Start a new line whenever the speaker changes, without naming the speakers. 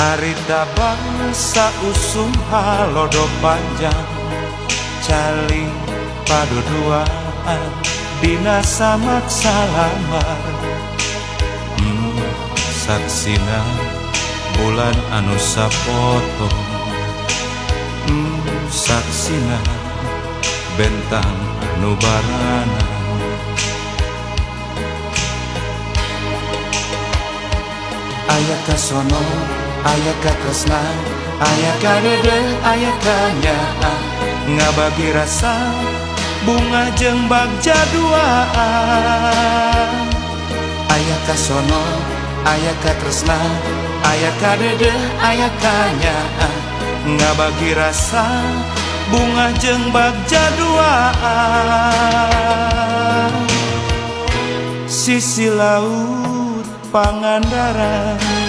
Harita bangsa usum halodo panjang, calik paduduaan dina samak salamar. Saksina bulan anu sapotong, saksina bentang anu barana. Aya kasono, aya katresna, aya kadede, aya kanyaah, ngabagi rasa bunga jeung bagja duaan. Aya kasono, aya katresna, aya kadede, aya kanyaah, ngabagi rasa bunga jeung bagja duaan. Sisi laut Pangandaran.